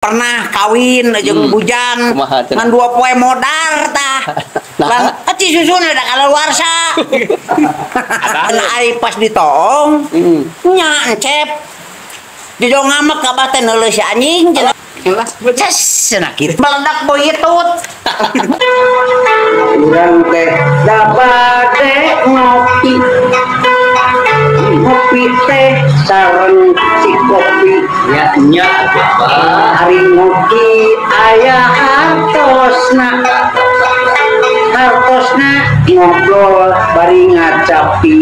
Pernah kawin jeung bujang ngan 2 poe modar tah. Lan ati susuna da kalaluarsa. Ari pas ditoong nya encep. Jojo ngamek ka abah teh neuleus si anjing cenah. Ces cenah kitu. Meledak boyitut. Urang teh dabade ngopi. Ngopi teh sareng si kopi. Ya nya ari ngopi aya hartosna. Hartosna ngobrol bari ngacapi.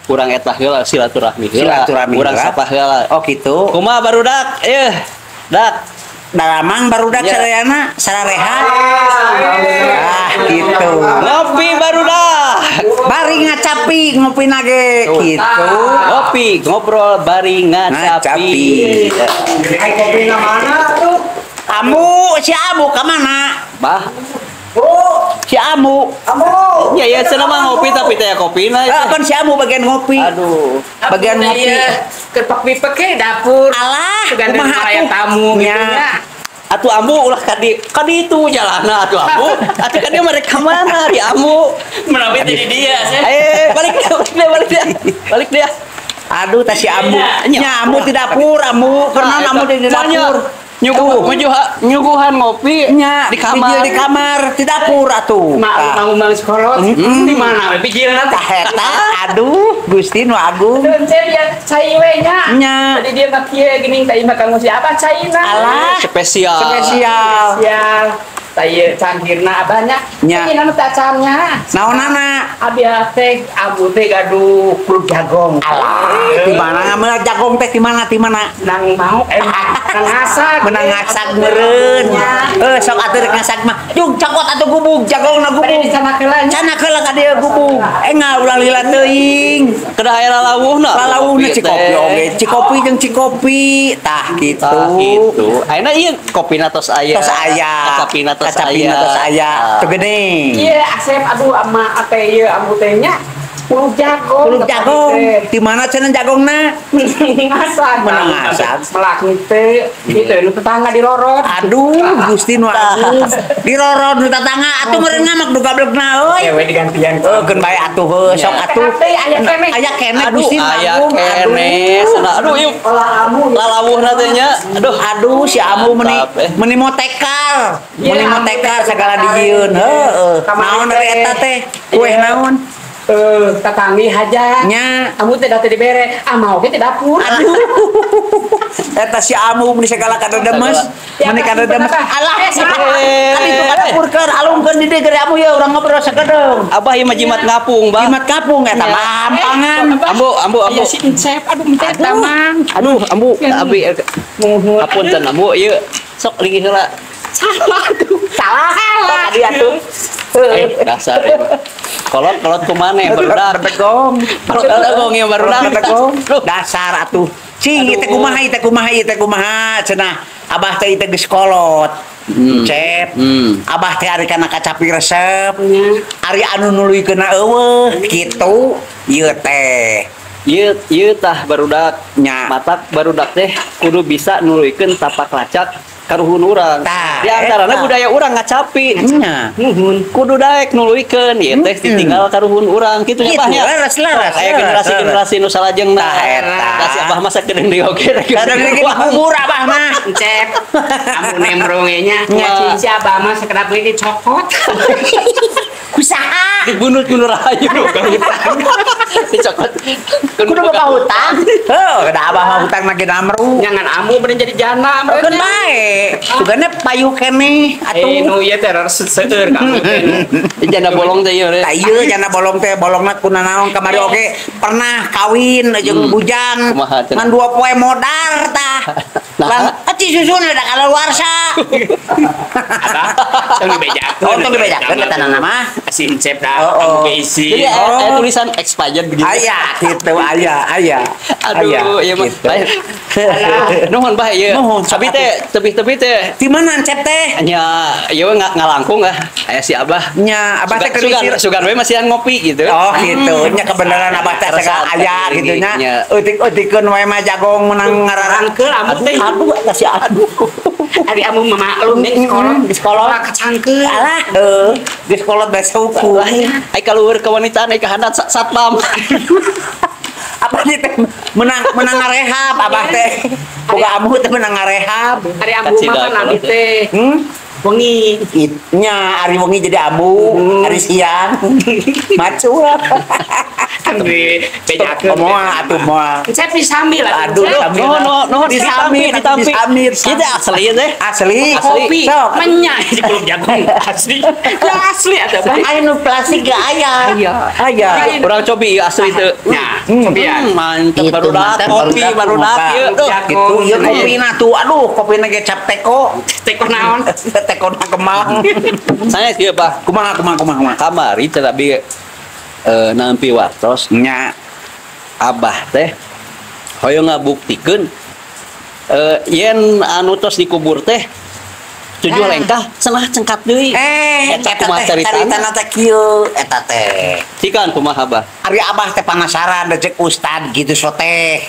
Kurang eta heula silaturahmi heula. Kurang sapa heula. Oh kitu. Kumaha barudak? Eh, dak. Dalamang barudak sadayana sararehat. Ah gitu. Ngopi barudak. Bari ngacapi ngopi nage gitu. Ngopi ngobrol bari ngacapi. Ai kopina mana tuh? Amu si Amu ka mana? Bah. Oh, si Amu. Amu. Ya ya cenah mah ngopi tapi teh kopina. Kan si Amu bagian ngopi. Aduh. Bagian ngopi. Kerpak pipek ke dapur. Alah, kumaha atuh tamu gitu nya. Atuh Ambu ulah ka di itu jalana atuh Ambu. Atuh ka dia mereka mana di Ambu? Menawi teh di dia sih. Balik dia, balik dia, balik dia. Balik dia. Aduh tah si Ambu. Nya Ambu di dapur, Ambu. Karena Ambu di dapur. Nyuguhan ngopi nya di kamar, di kamar, di dapur atuh. Mau mang sekolot di mana we pikiran tah eta. Aduh, Gusti nu agung. Encep ya cai we nya. Nya. Tadi dia mah kieu geuning teh mah kanggo siapa caina. Alah, spesial. Spesial. Spesial. Teh cangkirna abahnya. Caina nu teh acannya. Naonana? Abi teh abu teh gaduh kuluk jagong. Alah, di mana ngameul jagong teh di mana di mana? Nang mau menang ngasak. Menang ngasak meureun. Sok atuh rek ngasak mah. Jung cokot atuh gubug jagongna gubug. Cana heula ka dieu gubug. Engal ulah lila teuing. Kedah aya lalawuhna. Lalawuhna cikopi oge. Cikopi jeung cikopi. Tah kitu. Tah kitu. Ayeuna ieu kopina tos aya. Tos aya. Kacapina tos aya. Tos aya. Teu geuning. Ieu asep aduh ama teh ieu ambu teh nya. Kuluk jagong. Kuluk jagong. Di mana cenah jagongna? Menang ngasak. Menang ngasak. Melak teu itu nu tetangga dirorot. Aduh, Gusti nu agung. Dirorot nu tetangga atuh meureun ngamak du gablegna euy. Ewe digantian. Heuh, keun bae atuh heuh sok atuh. Aya keneh. Aya keneh Gusti nu agung. Aya keneh. Aduh, ieu lalawuhna teh nya. Aduh. Aduh, si Amu meni meni motekar. Meni motekar sagala dijieun. Heuh. Naon ari eta teh? Kueh naon? Tatanggi haja nya amu teh da teh dibere ah mau ge teh dapur. Aduh eta si Amu meni sagala kadedemes meni kadedemes. Alah kan itu ka dapur keur alungkeun di dieu gere Amu ye urang ngobrol sakedeung. Abah ieu mah jimat ngapung bah. Jimat ngapung eta mah ampangan. Ambu ambu ambu si Encep aduh encep tamang. Aduh Ambu abi hapunten Ambu ieu sok linggih heula. Salah tuh. Salah. Tadi atuh. Dasar kolot kolot kumane barudak bedegong. Kolot bedegong ya barudak bedegong. Dasar atuh. Cing ieu teh kumaha ieu teh kumaha ieu teh kumaha cenah. Abah teh ieu teh geus kolot. Cep. Abah teh ari kana kacapi resep. Ari anu nuluykeunna eueuh kitu ieu teh. Ieu ieu tah barudak nya. Matak barudak teh kudu bisa nuluykeun tapak lacak karuhun urang. Di antarana budaya urang ngacapi. Nya. Nuhun. Kudu daek nuluykeun ieu teh ditinggal karuhun urang kitu nya Bah nya. Leres leres. Aya generasi-generasi nu salajengna. Tah eta. Si Abah mah sakedeung deui oge. Sakedeung deui dikubur Abah mah. Encep. Amun nembrong ge nya. Nya si Abah mah sakedap deui dicokot. Kusaha? Dibunuh ku nu rahayu hutang. Dicokot. Kudu boga hutang. Heuh, kada Abah mah hutang lagi namru. Nyangan amu bener jadi jana meureun. Keun bae. Sugane payu keneh atuh. Eh nu ieu teh seueur ka amu teh. Janda bolong teh ieu. Tah ieu janda bolong teh bolongna kuna naon kamari oge pernah kawin jeung bujang ngan 2 poe modar tah. Lan ati susuna da kalaluarsa. Tong dibejakeun. Oh, tong dibejakeun eta mah. Si Encep dah amu ge isi. Jadi aya tulisan expired begitu. Aya gitu aya aya. Aduh, ieu mah Baik. Nuhun bah ieu. Nuhun, Abi teh tebih-tebih teh Di mana Encep teh? Nya ieu ngalangkung ah aya si Abah. Nya Abah teh Sugan, sugan we masihan ngopi gitu. Oh gitu. Nya kebenaran Abah teh segala aya gitu nya. Eutik-eutikeun we mah jagong menang ngararangkeul amu teh. Aduh eta si aduh. Ari amu mah maklum di sekolah, di sekolah kacangkeul. Alah, heuh, di sekolah besok. Ai kaluhur kewanitaan ai kahandap satpam. Abah teh menang menang ngarehab Abah teh. Boga amu teh menang ngarehab. Ari amu mah kan abi teh. Wengi. Nya ari wengi jadi amu, ari siang. Macu. Di bejakeun. Moal atuh moal. Saya disambil atuh. Aduh, nuhun disambil, ditampi. Kita asli teh. Asli. Kopi. Menya di kulub jagung asli. Ya asli atuh Bah. Aya nu plastik ge aya. Aya. Urang cobi asli teu. Nya, cobian. Mantep barudak kopi barudak ieu. Gitu ieu kopina tuh. Aduh, kopina ge cap teko. Teko naon? Teko na kemang. Sanes ieu Bah. Kumaha kumaha kumaha. Kamari teh abi nampi wartos nya Abah teh hoyong ngabuktikeun yen anu tos dikubur teh 7 lengkah cenah cengkat deui. Eta kumaha caritana teh kieu eta teh. Cikan kumaha Abah? Ari Abah teh panasaran cek ustad gitu so teh.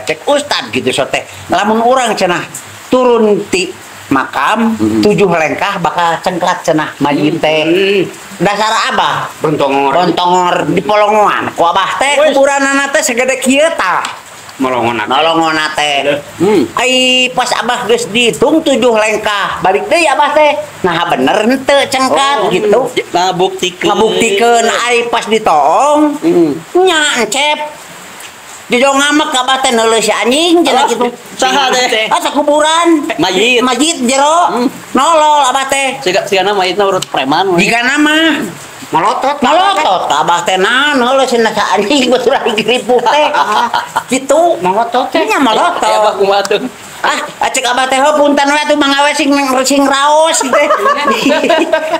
Cek ustad gitu so teh. Lamun urang cenah turun ti makam 7 lengkah bakal cengkat cenah mayit teh. Dasar Abah bontongor bontongor di polongoan ku Abah teh kuburanana teh segede kieu tah molongona teh. Ai pas Abah geus dihitung 7 lengkah balik deui Abah teh nah bener henteu cengkat gitu ngabuktikeun ai pas ditoong nya Encep jojo ngamek Abah teh neuleuh si anjing cenah kitu. Saha teh? Asa kuburan. Mayit. Mayit jero. Nolol Abah teh. Sigana mayitna urut preman. Jigana mah molotot. Molotot Abah teh naon heueuh cenah sa anjing batur ripuh teh. Kitu molotot teh. Nya molotot. Abah kumaha tuh? Ah, cek Abah teh punten we atuh mangawe sing sing raos teh.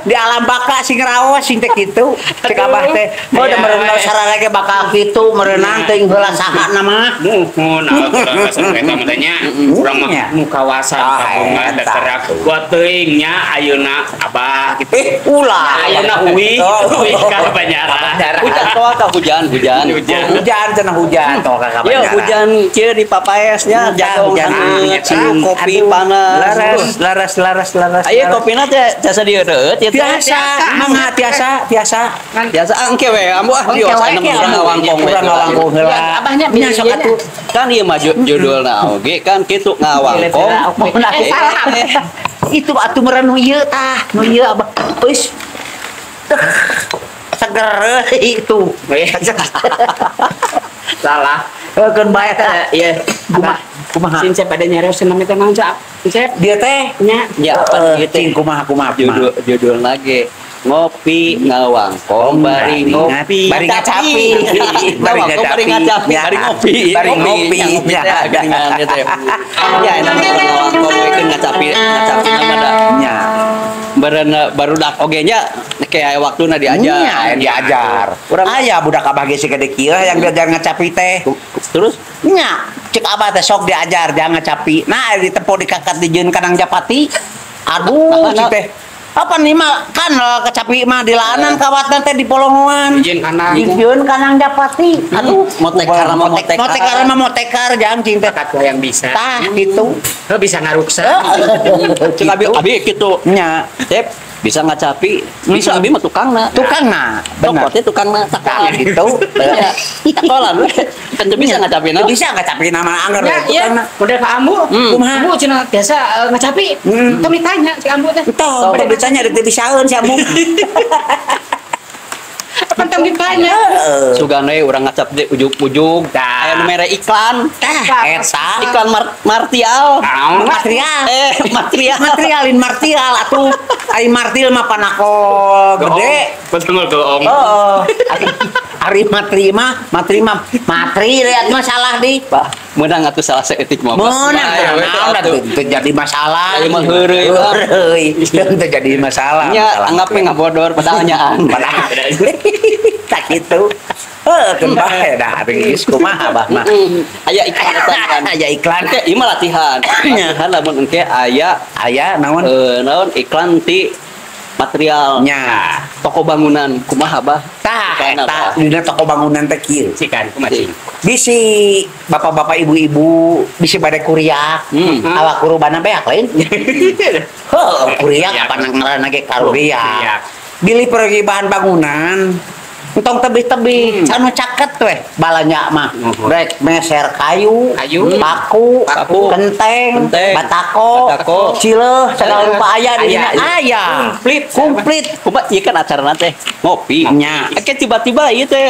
Di alam baka sing raos sing teh kitu. Cek Abah teh, oh da meureun sarare ge bakal kitu meureunang teuing heula saha na mah. Muhun atuh eta mah nya urang mah nu kawasan kapungan dasar kuat teuing nya ayeuna Abah kitu. Ulah. Ayeuna uwi uwi ka Banjaran. Hujan toa ka hujan hujan. Hujan cenah hujan toa ka Banjaran. Ieu hujan kieu di papaes nya jagong sanget. Kopi panas. Laras laras laras. Ayo kopina teh jasa dieureut ieu teh. Tiasa, mangga tiasa, tiasa. Tiasa engke we ambu ah bios anu urang ngawangkong we. Urang ngawangkong heula. Abahnya nya sok atuh. Kan ieu mah judulna oge kan kitu ngawangkong. Salah. Itu atuh meureun nu ieu tah, nu ieu Abah. Euy. Seger itu. Salah. Keun bae teh. Ieu. Kumaha? Kumaha? Sin cep ada nyarios cenah teh naon cep? Cep. Dia teh nya. Ya apa ieu teh? Kumaha kumaha judul lagi. Ngopi ngawangkong bari ngopi bari ngacapi bari ngacapi bari ngopi bari ngopi ya geuningan ieu teh. Ya enak ngawangkong we keun ngacapi ngacapi mah da. Nya. Barena barudak oge nya kayak waktuna diajar. Nya diajar. Urang aya budak Abah ge segede kieu yang diajar ngacapi teh. Terus nya cek Abah teh sok diajar jangan ngacapi. Nah ditepo dikakat dijieun kanang japati. Aduh cik teh. Apa nih mah kan kecapi mah dilaanan kawatna teh di polongoan. Dijieun kanang. Dijieun kanang japati. Aduh motekar mah motekar. Motekar mah motekar jang cing teh. Kakat yang bisa. Tah gitu. Heuh bisa ngaruksa. Cek abi kitu. Nya. Cep bisa ngacapi, bisa abi mah tukangna. Tukangna, bener. Tokotnya tukangna takolan gitu. Ya, takolan we. Kan bisa ngacapi na. Bisa ngacapi nama anggar ya, tukangna. Model ka ambu. Kumaha? Ambu cenah biasa ngacapi. Tong ditanya si ambu teh. Tong ditanya deuk bisaeun si ambu. Apa tong ditanya? Sugan we urang ngacap di ujug-ujug. Aya nu mere iklan. Tah eta. Iklan martial. Material. Material. Materialin martial atuh. Ai martil mah panakol gede. Betul goong. Heeh. Ari matri mah, matri mah, matri lihat masalah di. Bah, meunang atuh salah saeutik mah. Meunang naon teu jadi masalah. Ieu mah heureuy. Heureuy, teu jadi masalah. Nya anggap we ngabodor padahal nyaan. Padahal. Tak kitu. Heuh, keun bae dah geus kumaha bah mah. Aya iklan eta kan. Aya iklan. Engke ieu mah latihan. Latihan lamun engke aya aya naon? Naon iklan ti material nya toko bangunan kumaha bah? Tah eta dina toko bangunan teh kieu. Cikan kumaha cing? Bisi bapak-bapak ibu-ibu bisi bade kuriak. Awak kurubana beak lain. Heuh, kuriak apa ngaranna ge karuriak. Bilih pergi bahan bangunan. Entong tebih-tebih, anu caket weh balanja mah. Rek meser kayu, paku, kenteng, batako, cileuh, segala rupa aya di dinya. Aya. Komplit, komplit. Kumaha ieu kan acarana teh ngopi. Nya. Engke tiba-tiba ieu teh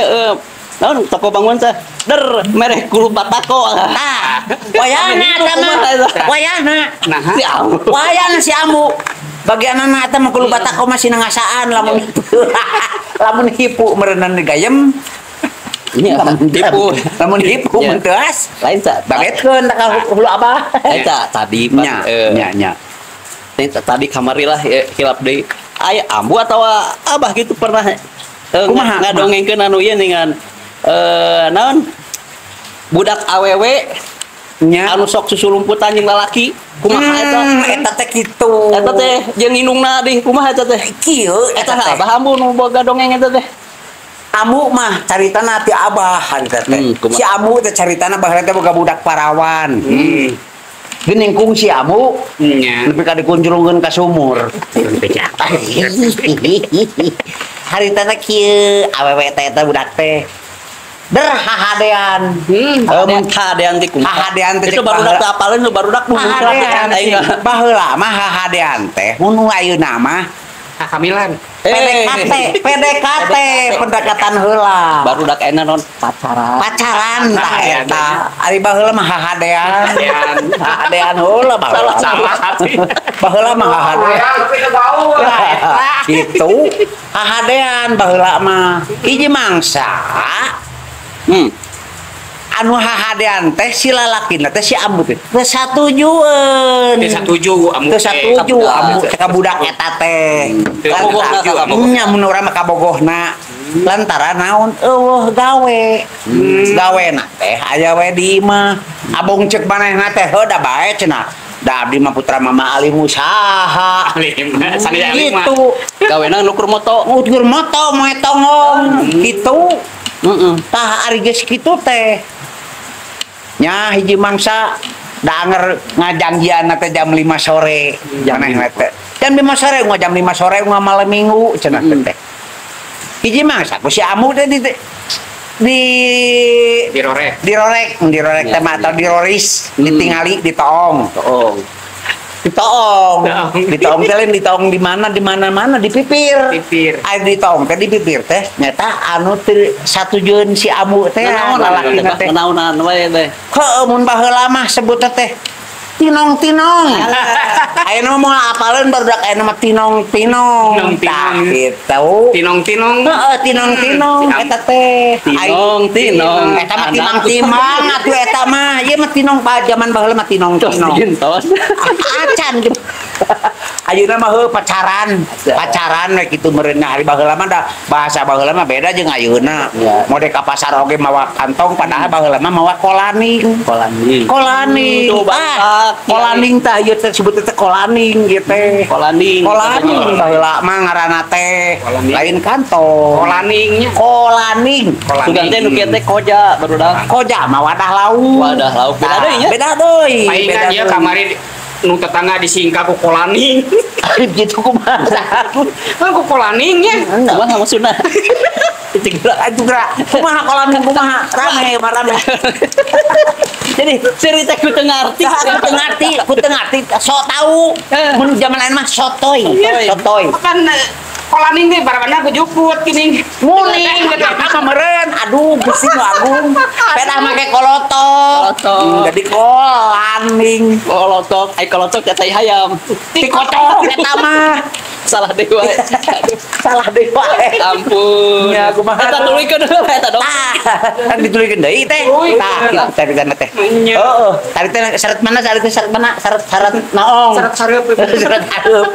naon toko bangunan teh der mereh kulup batako. Tah, wayahna eta mah. Wayahna. Naha? Si Ambu. Wayahna si Ambu. Bagian anak eta mah kulup batako masih ngasaan lamun lamun hipu meureunan gayem. Nya hipu. Lamun hipu mun teuas lain sa bagetkeun ka hulu abah. Eta tadi nya nya nya. Tadi kamari lah hilap deui. Aya ambu atawa abah gitu pernah kumaha ngadongengkeun anu ieu dengan naon budak awewe nya anu sok susulumputan jeung lalaki kumaha eta eta teh kitu eta teh jeung indungna di kumaha eta teh kieu eta abah ambu nu boga dongeng eta teh ambu mah caritana ti abah harita teh si ambu teh caritana baheula teh boga budak parawan geuning kung si ambu nya nepi ka dikunclungkeun ka sumur harita teh kieu awewe teh eta budak teh der hahadean. Hahadean teh kumaha? Hahadean teh itu barudak teh apaleun nu barudak nu hahadean. Baheula mah hahadean teh mun ayeuna mah kakamilan. PDKT, PDKT, pendekatan heula. Barudak enak non pacaran. Pacaran tah eta. Ari baheula mah hahadean. Hahadean heula baheula. Salah. Baheula mah hahadean. Gitu. Hahadean baheula mah. Hiji mangsa anu hahadean teh si lalakina teh si ambu teh teu satujueun. Teu satuju ambu. Teu satuju ambu ka budak eta teh. Nya mun urang mah kabogohna lantaran naon eueuh gawe. Gawena teh aya we di imah. Abong ceuk manehna teh heuh da bae cenah. Da abdi mah putra mama alim usaha. Alim. Sanes alim mah. Gitu. Gawena nukur moto. Nukur moto moe tongong kitu. Tah ari geus kitu teh nya hiji mangsa da anger ngajanjianna teh jam 5 sore manehna teh jam 5 sore ngah jam 5 sore ngah malam minggu cenah teh hiji mangsa ku si ambu teh di dirorek dirorek teh mah atau diroris ditingali ditoong ditoong ditoong teh lain ditoong di mana di mana-mana di pipir aya ditoong teh di pipir teh nyata anu teu satujueun si ambu teh lalakina teh naonan wae teh heueuh mun baheula mah sebutna teh tinong-tinong ayeuna mah moal apaleun barudak ayeuna mah tinong-tinong tah kitu tinong-tinong heeh tinong-tinong eta teh tinong-tinong eta mah timang-timang atuh eta mah ieu mah tinong pa jaman baheula mah tinong-tinong acan ayeuna mah heuh pacaran pacaran we kitu meureunna ari baheula mah da bahasa baheula mah beda jeung ayeuna mode ka pasar oge mawa kantong padahal baheula mah mawa kolaning kolaning kolaning tah ieu teh sebutna teh kolaning ieu teh kolaning kolaning baheula mah ngaranna teh lain kantong kolaningnya kolaning sugan teh nu kieu teh koja barudak koja mah wadah lauk beda deui nya beda deui palingan ieu kamari nu tetangga disingka ku kolaning gitu kumaha kan ku kolaning nya kumaha maksudna Aduh, kumaha kolaning kumaha rame mah rame. Jadi cerita ku teu ngarti, ku teu ngarti, sok tahu. Mun zaman lain mah sotoy, sotoy. Kan kolaning teh barabana ku juput geuning. Muning eta mah meureun, aduh Gusti nu agung. Pedah make kolotok. Kolotok. Jadi kolaning. Kolotok, ai kolotok teh tai hayam. Ti kotok eta mah. Salah deui wae. Salah deui wae. Ampun. Ya kumaha. Eta tuluykeun heula eta dong. Tah, kan dituluykeun deui teh. Tah, kitu teh teh teh. Heeh, tadi teh syarat mana? Syarat teh syarat mana? Syarat syarat naong. Syarat hareup. Syarat hareup.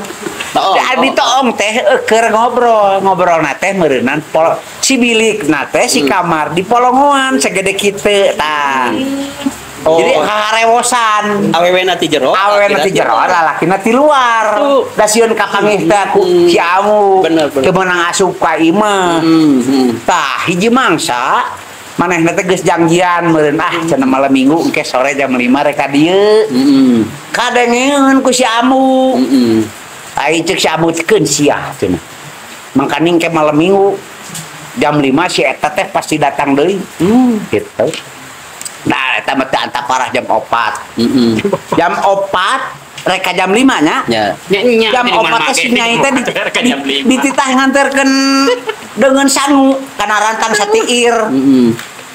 Di toong teh keur ngobrol, ngobrolna teh meureunan si bilikna teh si kamar di polongoan segede kitu tah. Oh. Jadi harewosan. Awewena ti jero, awewena ti jero, lalakina ti luar. Da sieun kapanggih teh ku si Amu. Bener, bener. Teu meunang asup ka imah. Tah, hiji mangsa manehna teh geus janjian meureun ah cenah malam minggu engke sore jam 5 rek ka dieu. Kadengeun ku si Amu. Ai ceuk si Amu teh sia cenah. Mangkaning ke malam minggu jam 5 si eta teh pasti datang deui. Gitu. Nah, eta mah teu antap parah jam 4. Jam 4 rek ka jam 5 nya. Ya. Jam 4 teh si nyai teh dititah nganterkeun deungeun sangu kana rantang satiir.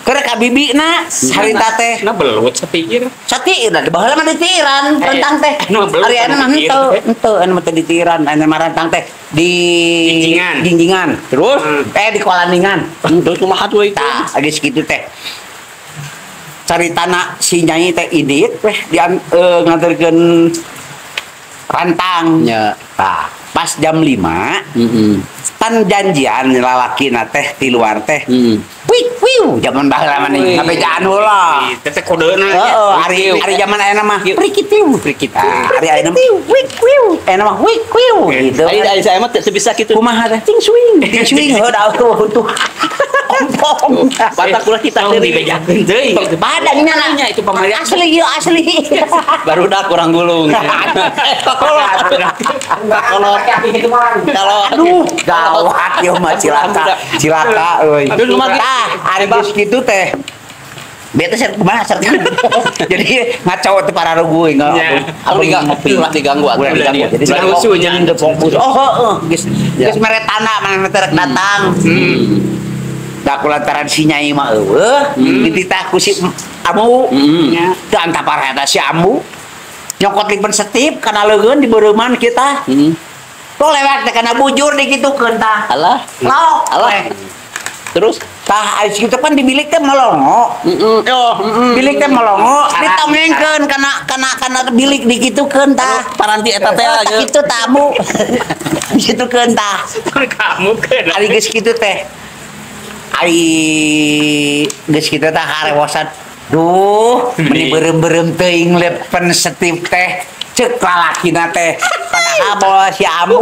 Keur ka bibina harita teh. Na belut satiir. Satiir da baheula mah ditiiran rantang teh. Ari anu mah henteu, henteu anu mah teu ditiiran, anu mah rantang teh di Jinjingan. Jinjingan. Terus di kolaningan. Terus kumaha tuh itu? Tah, geus kitu teh. Caritana si nyai teh indit weh dia nganterkeun rantang. Ya. Tah, pas jam 5 pan janjian lalakina teh ti luar teh. Wih, wiu, zaman baheula mah nih, ngabejaan heula. Teh teh kodeuna. Heeh, ari zaman ayeuna mah prikitiu, prikitiu. Ari ayeuna mah wik wiu, ayeuna mah wik wiu gitu. Ari saya mah teu bisa kitu. Kumaha teh? Ting swing. Ting swing heuh da tuh. Ompong. Batak ulah kita tong dibejakeun teuing. Badannya nya itu pamali asli ieu asli. Barudak kurang gulung. Kalau kalau aduh gawat ieu mah cilaka. Cilaka euy. Tah, ari geus kitu teh. Beta seret kumaha seret. Jadi ngaco teh para ruguh ngopi ulah diganggu atuh. Jadi rusuhnya fokus. Oh heeh, geus geus mere tanda manehna teh rek datang. Da kulantaran si nyai mah eueuh, dititah ku si Amu. Teu antapar eta si Amu. Nyokot lipen setip kana leugeun di beureuman kita. Tuh lewat teh kana bujur dikitukeun tah. Alah. Laok. Alah. Terus tah ari kitu pan di bilik teh melongo. Bilik teh melongo ditongengkeun kana kana kana bilik dikitukeun tah. Paranti eta teh kitu tamu. Dikitukeun tah. Kamu keun. Ari geus kitu teh. Ari geus kitu tah karewosan. Duh, meni beureum-beureum teuing lepen setip teh. Ceuk lalakina teh. Padahal bawa si Amu.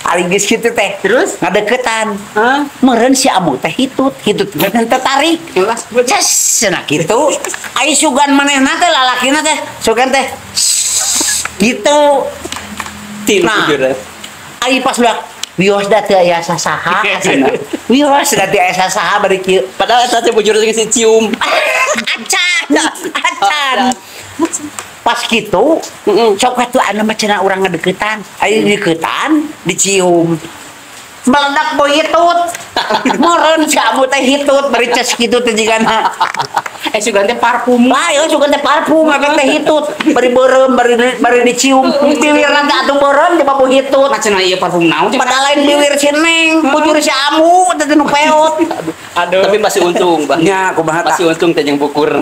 Ari geus kitu teh. Terus ngadeukeutan. Meureun si Amu teh hitut, hitut teh tertarik. Ces, cenah kitu. Ai sugan manehna teh lalakina teh, sugan teh gitu. Nah, ai pas udah wios da teu aya sasaha cenah. Wios da teu aya sasaha bari kieu. Padahal eta teh bujur geus dicium. Acan, acan. Pas kitu, sok atuh anu mah cenah urang ngadeuketan. Aya deuketan, dicium. Meledak boy hitut. Meureun si Amu teh hitut bari ces kitu teh jigana. Sugan teh parfum. Lah, ieu sugan teh parfum eta teh hitut. Bari beureum, bari dicium. Biwirna teh atuh beureum coba boy hitut. Mah cenah ieu parfum naon? Padahal lain biwir si Neng, bujur si Amu teh nu peot. Aduh. Tapi masih untung, Bang. Nya kumaha tah? Masih untung teh jeung bukur.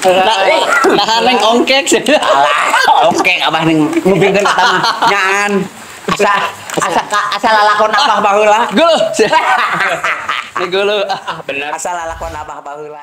Nah, neng ongkek. Alah, ongkek abah neng ngupingkeun eta mah. Nyaan. Asa lalakon abah baheula. Geuleuh. Geuleuh. Ah, bener. Asa lalakon abah baheula.